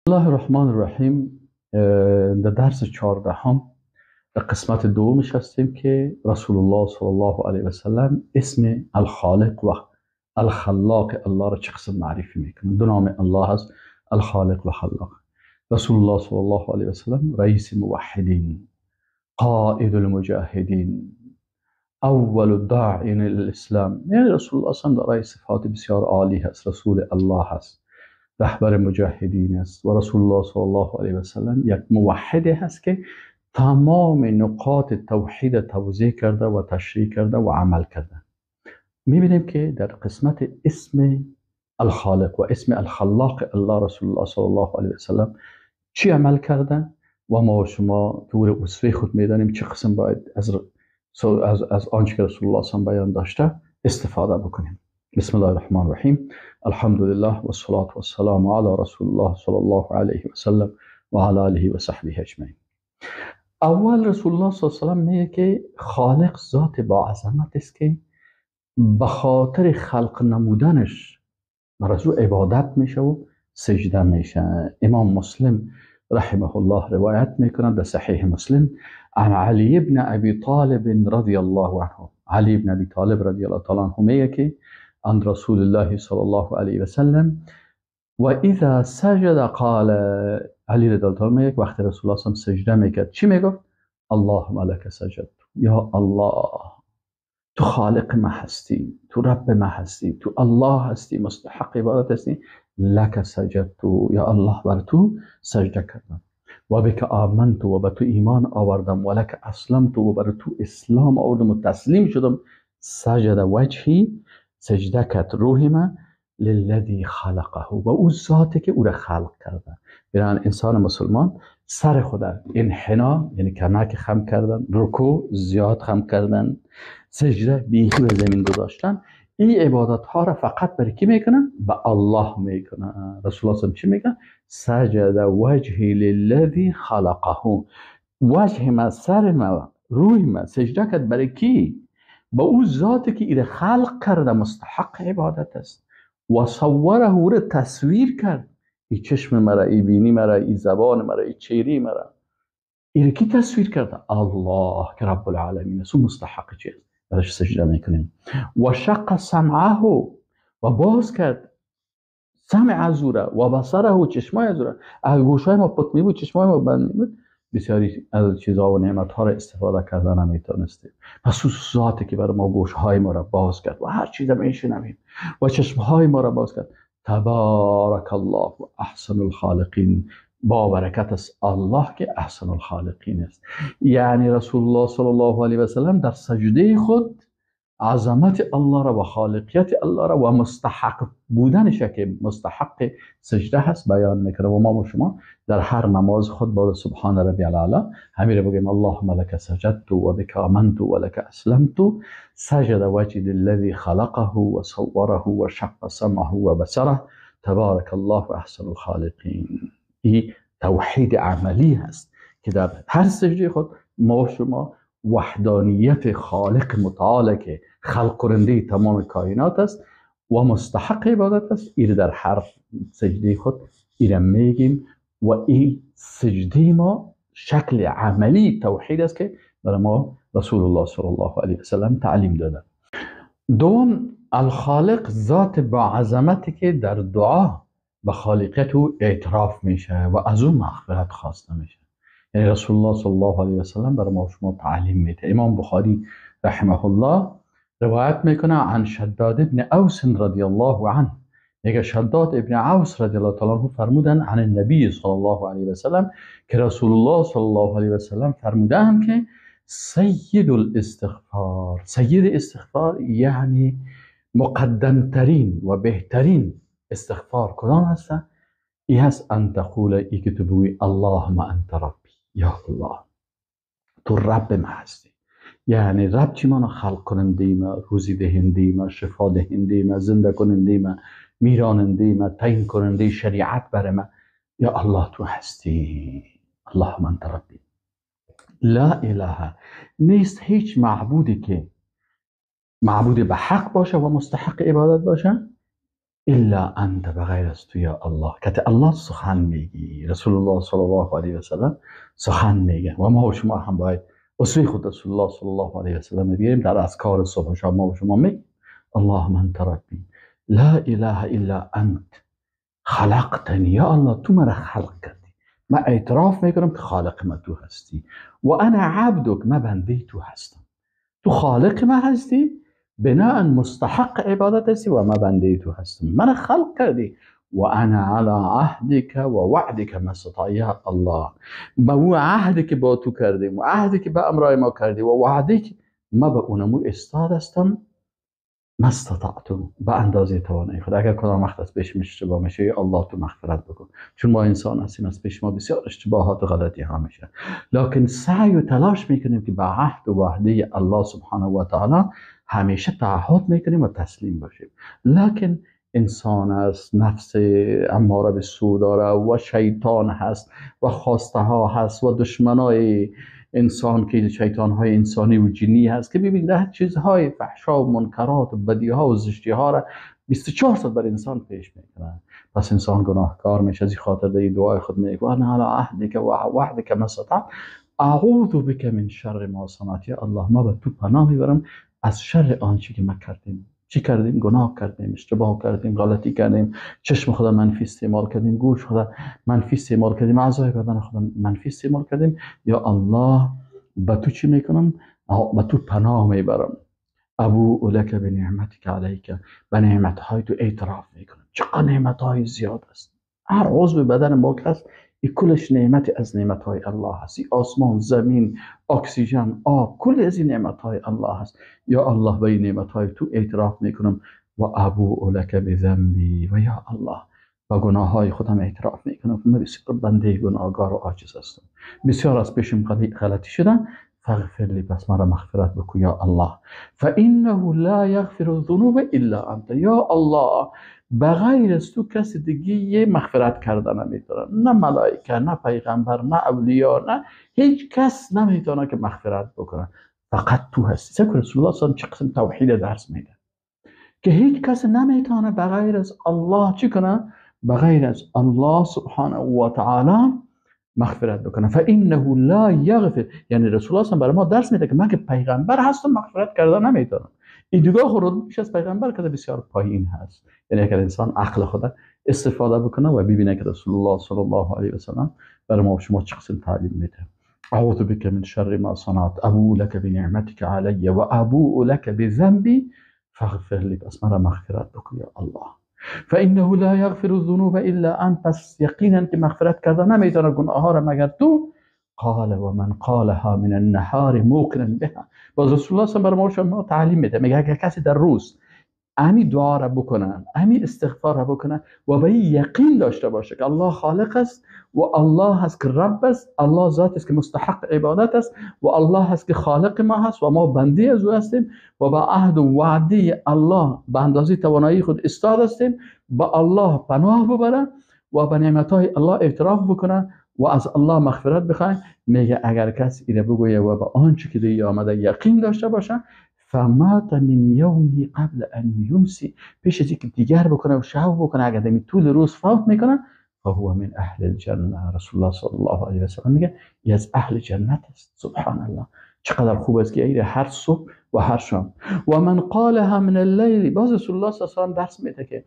الله الرحمن الرحیم. در درس 14 در قسمت دومش هستیم که رسول الله صلی الله علیه و سلم اسم الخالق و الخلاق الله را چه قسم معرفی میکنه. دو نام الله هست، الخالق و خلاق. رسول الله صلی الله علیه و سلم رئیس موحدین، قائد المجاهدین، اول داعین الاسلام. یعنی رسول الله صلی الله علیه و صفات بسیار عالی هست، رسول الله هست، رهبر مجاهدین است. و رسول الله صلی الله علیه و سلم یک موحد هست که تمام نقاط توحید توضیح کرده و تشریح کرده و عمل کرده. میبینیم که در قسمت اسم الخالق و اسم الخلاق الله رسول الله صلی الله علیه و سلم چی عمل کرده و ما و شما طور اصفه خود میدانیم چه قسم باید از آنچه که رسول الله صلی الله علیه و بیان داشته استفاده بکنیم. بسم الله الرحمن الرحیم. الحمد لله و الصلاة و السلام علی رسول الله صلی الله علیه و سلم و علی آله و صحبه اجمعین. اول رسول الله صلی الله علیه و سلم میگه که خالق ذات با عظمت است که به خاطر خلق نمودنش بر از او عبادت میشه و سجده میشه. امام مسلم رحمه الله روایت میکنه در صحیح مسلم عن علی ابن ابی طالب رضی الله عنه. علی ابن ابی طالب رضی الله تعالی عنه میگه که عن رسول الله صلی الله علیه و سلم و اذا سجد قال. علی رضی الله عنه میگه وقتی رسول الله صلی الله علیه و سجده میکرد چی میگفت؟ اللهم لک سجدت، یا الله تو خالق ما هستی، تو رب ما هستی، تو الله هستی، مستحق عبادت هستی. لک سجدت، یا الله بر تو سجده کردم. و بک آمنت، و به تو ایمان آوردم. و لک اسلمت، و بر تو اسلام آوردم و تسلیم شدم. سجد وجهی، سجده کرد روح ما، للذی خلقه، و او ذاتی که او را خلق کرده. بنابراین انسان مسلمان سر خود انحنا یعنی کمک خم کردن، رکوع زیاد خم کردن، سجده بیخی به زمین گذاشتن، این عبادت ها را فقط برای کی میکنن؟ به الله میکنن. رسول الله چی میگن؟ سجد وجهی للذی خلقه. وجه ما، سر ما، روح ما سجده کرد برای کی؟ به او ذاتی که ایره خلق کرده، مستحق عبادت است. و صوره، او را تصویر کرد. ای چشم مرا، ای بینی مرا، ای زبان مرا، ای چهره مرا، ایره کی تصویر کرده؟ الله که رب العالمین است، او مستحق چیز، برش سجده میکنیم. و شق سمعه، و باز کرد سمع از او را، و بصره، و چشمای از او را. اگر گوشای ما پت می بود، چشمای ما بند می بود، بسیاری از چیزها و نعمتها را استفاده کردن نمیتونستیم. پس او ذاتی که برای ما گوشهای ما را باز کرد و هر چیز میشنویم و چشمهای ما را باز کرد، تبارک الله احسن الخالقین، با برکت است الله که احسن الخالقین است. یعنی رسول الله صلی الله علیه و سلم در سجده خود عظمت الله را و خالقیت الله را و مستحق بودنش که مستحق سجده هست بیان میکنه. و ما و شما در هر نماز خود بعد سبحان ربی الاعلی همین را بگیم اللهم لک سجدت و بک آمنت و لک اسلمت. سجد وجهی للذی خلقه و صوره و شق سمعه و بصره تبارک الله احسن الخالقین. این توحید عملی هست که در هر سجده خود ما و شما وحدانیت خالق متعال که خلق کننده تمام کائنات است و مستحق عبادت است، ایر در هر سجده خود ایره میگیم. و این سجده ما شکل عملی توحید است که برای ما رسول الله صلی الله علیه و سلم تعلیم داده. دوم، الخالق ذات با عظمتی که در دعا به خالقیت او اعتراف میشه و از او مغفرت خواسته میشه. یعنی رسول الله صلی الله علیه و سلم برای ما شما تعلیم میده. امام بخاری رحمه الله روایت میکنه عن شداد ابن اوس رضی الله عنه، میگه شداد ابن اوس رضی الله تعالی عنه فرمودن عن النبی صلی الله علیه و سلم که رسول الله صلی الله علیه و سلم فرمودن که سید الاستغفار. سید استغفار یعنی مقدمترین و بهترین استغفار کدام هست؟ ای هست ان تقول، ای که تو بگویی اللهم انت ربی، یا الله تو رب ما هستی. یعنی رب چی مانا؟ خلق کننده ما، روزی دهنده ما، شفا دهنده ما، زنده کننده ما، میراننده ما، تعیین کننده شریعت بر ما. یا الله تو هستی، اللهم انت ربی لا اله، نیست هیچ معبودی که معبود به حق باشه و مستحق عبادت باشه الا انت، بغیر از تو یا الله. که الله سخن میگی، رسول الله صلی الله علیه و سلم سخن میگه و ما و شما هم باید اسوه خود رسول الله صلی الله علیه و سلم بگیریم. در اذکار صبح و شام ما و شما میگیم اللهم انت ربی لا اله الا انت خلقتنی، یا الله تو مرا خلق کردی، من اعتراف میکنم که خالق ما تو هستی، و انا عبدک، من بنده تو هستم، تو خالق ما هستی، بناء مستحق عبادت هستی و من بنده تو هستم، من خلق کردی، و انا علی عهدک و وعدک ما استطعت، یا الله با او عهدی که با تو کردیم و عهدی که به امرای ما کردی و وعدی که ما به اونمو استاد هستم، ما استطعت، به اندازه توانایی خود. اگر کدام وقت از پیش اشتباه میشه یا الله تو مغفرت بکن، چون ما انسان هستیم، از پیش ما بسیار اشتباهات و غلطی ها میشه، لکن سعی و تلاش میکنیم که به عهد و وعده الله سبحانه و تعالی همیشه تعهد میکنیم و تسلیم باشیم. لکن انسان است، نفس اماره به سو داره و شیطان هست و خواسته ها هست و دشمنای انسان که شیطان های انسانی و جنی هست که ببینید ده چیزهای فحشا و منکرات و بدی ها و زشتی ها را 24 ساعت بر انسان پیش میکنن. پس انسان گناهکار میشه. از این خاطر در دعای خود میگه انا علی عهدک و وعدک ما استطعت اعوذ بک من شر ما صنعت، یا الله ما به تو پناه میبرم از شر آنچه که ما کردیم. چی کردیم؟ گناه کردیم، اشتباه کردیم، غلطی کردیم، چشم خدا منفی استعمال کردیم، گوش خدا منفی استعمال کردیم، اعضای بدن خدا منفی استعمال کردیم. یا الله به تو چی میکنم؟ به تو پناه میبرم. ابوء لک بنعمتک علیک، به نعمتهای تو اعتراف میکنم. چقدر نعمتهای زیاد است، هر عضو بدن ما که هست این کلش نعمت از نعمتهای الله هست. آسمان، زمین، اکسیژن، آب، کل از این نعمتهای الله هست. یا الله به این نعمتهای تو اعتراف میکنم و ابوء لک بذنبی، و یا الله با گناه های خودم اعتراف میکنم که من بسیار بنده گناهکار و عاجز هستم، بسیار از پیشم غلطی شدم، فاغفر لی، پس مرا مغفرت بکن یا الله. فانه لا یغفر الذنوب الا انت، یا الله بغیر از تو کسی دیگه مغفرت کرده نمیتونه، نه ملائکه، نه پیغمبر، نه اولیا، نه هیچ کس نمیتونه که مغفرت بکنه، فقط تو هستی. سکر رسول الله صلی الله علیه و چه قسم توحید درس میده که هیچ کس نمیتونه بغیر از الله چی کنه؟ بغیر از الله سبحانه و تعالی مغفرت بکنه. فانه لا یغفر، یعنی رسول الله صلی برای ما درس میده که من که پیغمبر هستم مغفرت کرده نمیتونم. این دیگه خود پیش از پیغمبر که بسیار پایین هست. یعنی اگر انسان عقل خود استفاده بکنه و ببینه که رسول الله صلی الله علیه و سلم برای ما و شما چه قسم تعلیم میده. اعوذ بک من شر ما صنعت ابوء لک بنعمتک علی و ابوء لک بذنبی فاغفر لی، پس مرا مغفرت بکن یا الله. فانه لا یغفر الذنوب الا انت، پس یقینا که مغفرت کرده نمیتونه گناه ها را مگر تو. قال و من قالها من النهار موقنا بها، باز رسول الله صلی الله علیه و سلم برای ما تعلیم میده، میگه اگر کسی در روز امی دعا را بکنه، امی استغفار را بکنه و به یقین داشته باشه که الله خالق است و الله هست که رب است، الله ذات است که مستحق عبادت است و الله هست که خالق ما هست و ما بنده از او هستیم و با عهد و وعده الله به اندازه توانایی خود استاد هستیم، با الله پناه ببره و به نعمتهای الله اعتراف بکنه و از الله مغفرت بخواه. میگه اگر کسی اینو بگویه و به آنچه که دیگه آمده یقین داشته باشه، فمات من یومه قبل ان یمسی، پیش از اینکه دیگر بکنه و شب بکنه، اگر دمی طول روز فوت میکنه، فهو من اهل الجنه. رسول الله صلی الله علیه و سلم میگه ای از اهل جنت است. سبحان الله، چقدر خوب است که ایره هر صبح و هر شام. و من قالها من اللیل، باز رسول الله صلی الله علیه و سلم درس میده که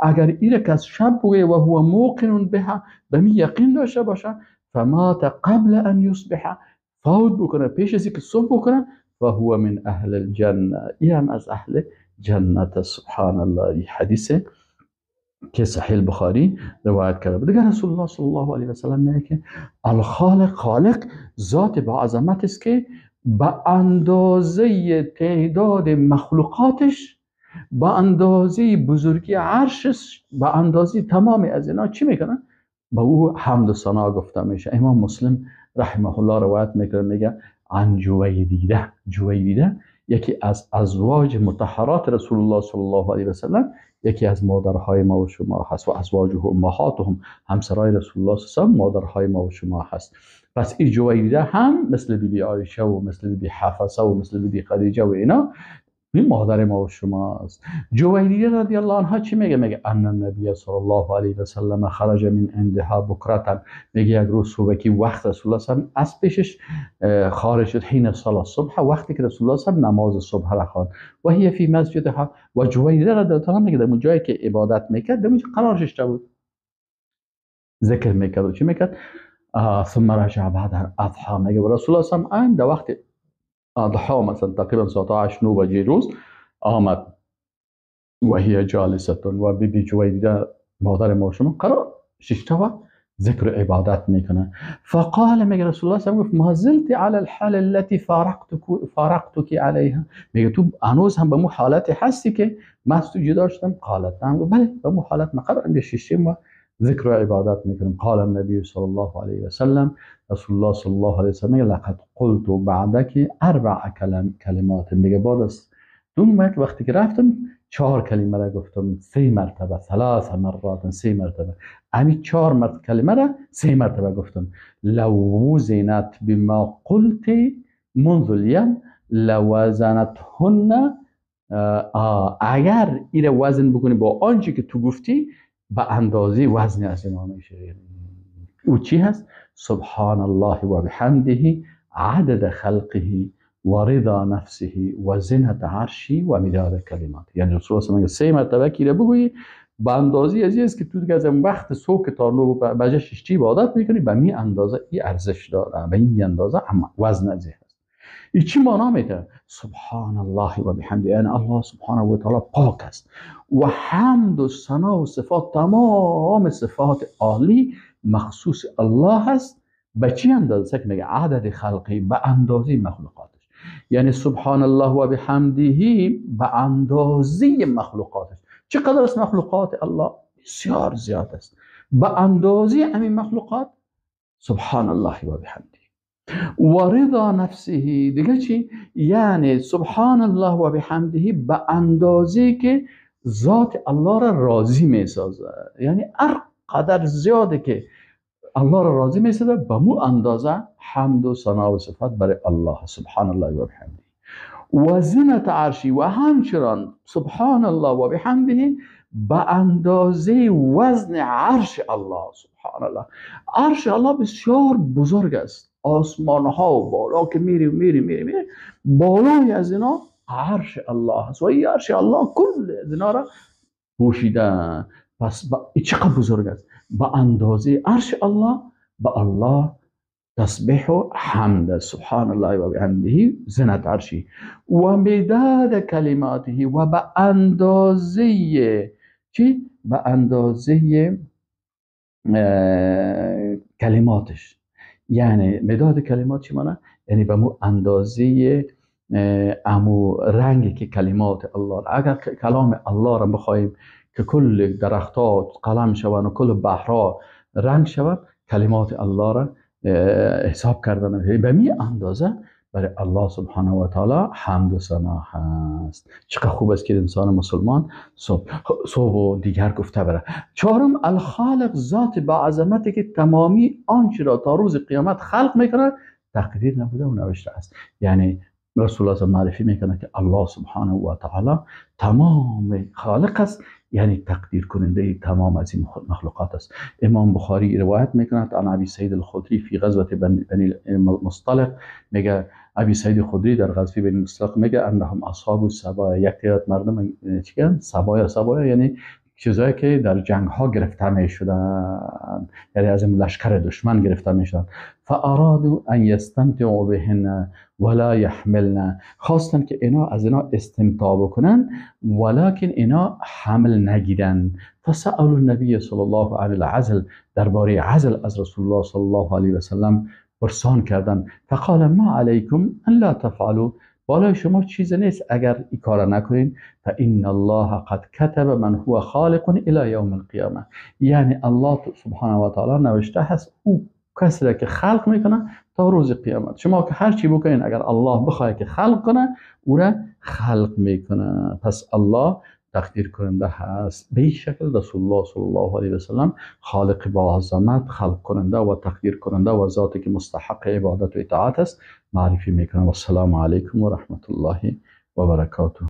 اگر ایره که از شب بگویه و هو موقن بها، به می یقین داشته باشه، فمات قبل ان یصبح، فوت بکنه پیش از اینکه صبح بکنه، فهو من اهل الجنه، ای هم از اهل جنت. سبحان الله، این حدیث که صحیح البخاری روایت کرده بود. دیگر رسول الله صلی الله علیه و سلم میگه که الخالق، خالق ذات با عظمت است که به اندازه تعداد مخلوقاتش، به اندازه بزرگی عرشش، به اندازه تمام از اینا چی میکنن؟ به او حمد و ثنا گفته میشه. امام مسلم رحمه الله روایت میکنه، میگه عن جویریه، جویریه یکی از ازواج مطهرات رسول الله صلی الله علیه و سلم، یکی از مادرهای ما و شما هست، و ازواجه امهاتهم، همسرای رسول الله صلی الله علیه و سلم مادرهای ما و شما هست. پس این جویریه هم مثل بیبی عایشه و مثل بیبی حفصه و مثل بیبی خدیجه و اینا این مادر ما و شماست. جویریه رضی الله عنها چی میگه؟ میگه ان النبی صلی الله علیه و سلم خرج من عندها بکرة، میگه یک روز صبحی وقت رسول الله صلی از پیشش خارج شد، حین صلاه صبح، وقتی که رسول الله صلی نماز صبح را خواند، و هی فی مسجدها. و جویریه رضی الله عنها میگه در اون جایی که عبادت میکرد، در اونجا قرار شده بود، ذکر میکرد و چی میکرد؟ ثم رجع بعد اضحى، میگه رسول الله صلی الله علیه و در وقت اضحى مثلا تقریبا ساعت 8 9 بجه روز آمد، و هي جالسة، و بی بی جویریه مادر ما شما قرار ششته و ذکر عبادت میکنه. فقال، میگه رسول الله صلی الله علیه و گفت ما زلت علی الحال التي فارقتك علیها، میگه تو هنوز هم به مو حالت هستی که من از تو جدا شدم؟ قالت نعم، بله به مو حالت ما قرار اینجا ششتیم و ذکر عبادت میکنم. قال النبی صلی الله علیه و سلم، رسول الله صلی الله علیه و سلم میگه لقد قلت بعدک اربع کلمات، میگه بعد از دو وقتی که رفتم 4 کلمه را گفتم، 3 مرتبه، 3 مرات، 3 مرتبه، امی 4 مرتبه کلمه را 3 مرتبه گفتم. لو وزنت بما قلت منذ اليوم لوزنتهن، اگر ایره وزن بکنی با آنچه که تو گفتی به اندازه وزن از اینا میشه. او چی هست؟ سبحان الله و بحمده عدد خلقه و رضا نفسه و زنة عرشی و مداد کلمات. یعنی رسول الله میگه 3 مرتبه که بگویی به اندازه از است که تو دیگه از وقت صبح تا 9 بجه 6 عبادت میکنی، به می اندازه این ارزش داره، به این اندازه هم وزن از هست. این چی معنا میده؟ سبحان الله و بحمده، یعنی الله سبحانه و تعالی پاک است و حمد و ثنا و صفات، تمام صفات عالی مخصوص الله است. به چی اندازه؟ که میگه عدد خلقی، به اندازه مخلوقاتش. یعنی سبحان الله و بحمده به اندازه مخلوقاتش. چقدر است مخلوقات الله؟ بسیار زیاد است. به اندازه همین مخلوقات سبحان الله و بحمده و رضا نفسه. دیگه چی؟ یعنی سبحان الله و بحمده به اندازه که ذات الله را راضی میسازه. یعنی هر قدر زیاده که الله را راضی میسازه، به مو اندازه حمد و ثنا و صفات برای الله سبحان الله و بحمده و زینت عرشی. و همچنان سبحان الله و بحمده به اندازه وزن عرش الله. سبحان الله، عرش الله بسیار بزرگ است. آسمان ها و بالا که میری میری میری میری، بالای از اینا عرش الله است و این عرش الله کل از اینا را پوشیده. پس چقدر بزرگ است؟ به اندازه عرش الله به الله تسبیح و حمد. سبحان الله و بحمده زنت عرشی و مداد کلماته. و به اندازه چی؟ به اندازه کلماتش. یعنی مداد کلمات چی معنی؟ یعنی به مو اندازه امو رنگی که کلمات الله، اگر کلام الله را بخوایم که کل درختها قلم شوند و کل بحرها رنگ شوند، کلمات الله را حساب کردن، به می اندازه برای الله سبحانه و تعالی حمد و ثنا هست. چقدر خوب است که انسان مسلمان صبح و دیگر گفته بره. چهارم، الخالق، ذات با عظمتی که تمامی آنچه را تا روز قیامت خلق میکنه تقدیر نبوده و نوشته است. یعنی رسول الله معرفی میکنه که الله سبحانه و تعالی تمام خالق است، یعنی تقدیر کننده تمام از این مخلوقات است. امام بخاری روایت میکند عن ابی سعید الخدری فی غزوه بنی المصطلق، میگه ابی سعید خدری در غزوه بنی المصطلق میگه انهم اصحاب السبایا، یک تعداد مردم چیکن سبایا، سبایا یعنی چیزایی که در جنگ ها گرفته می شدن، یعنی از لشکر دشمن گرفته می شدن. فارادوا ان یستمتعوا بهن ولا یحملن، خواستن که اینا از اینا استمتاع بکنن ولکن اینا حمل نگیرن. فسألوا النبی صلی الله علیه العزل، درباره عزل از رسول الله صلی الله علیه و سلم پرسان کردن. فقال ما علیکم ان لا تفعلوا، بالای شما چیز نیست اگر این کار نکنین. فان الله قد كتب من هو خالق الى یوم القیامه، یعنی الله سبحانه و تعالی نوشته هست او کسی را که خلق میکنه تا روز قیامت. شما که هر چی بکنین اگر الله بخواد که خلق کنه او را خلق میکنه. پس الله تقدیر کننده هست. به این شکل رسول الله صلی الله علیه و سلم خالق با عظمت، خلق کننده و تقدیر کننده و ذاتی که مستحق عبادت و اطاعت است معرفی میکنه. و السلام علیکم و رحمت الله و برکاته.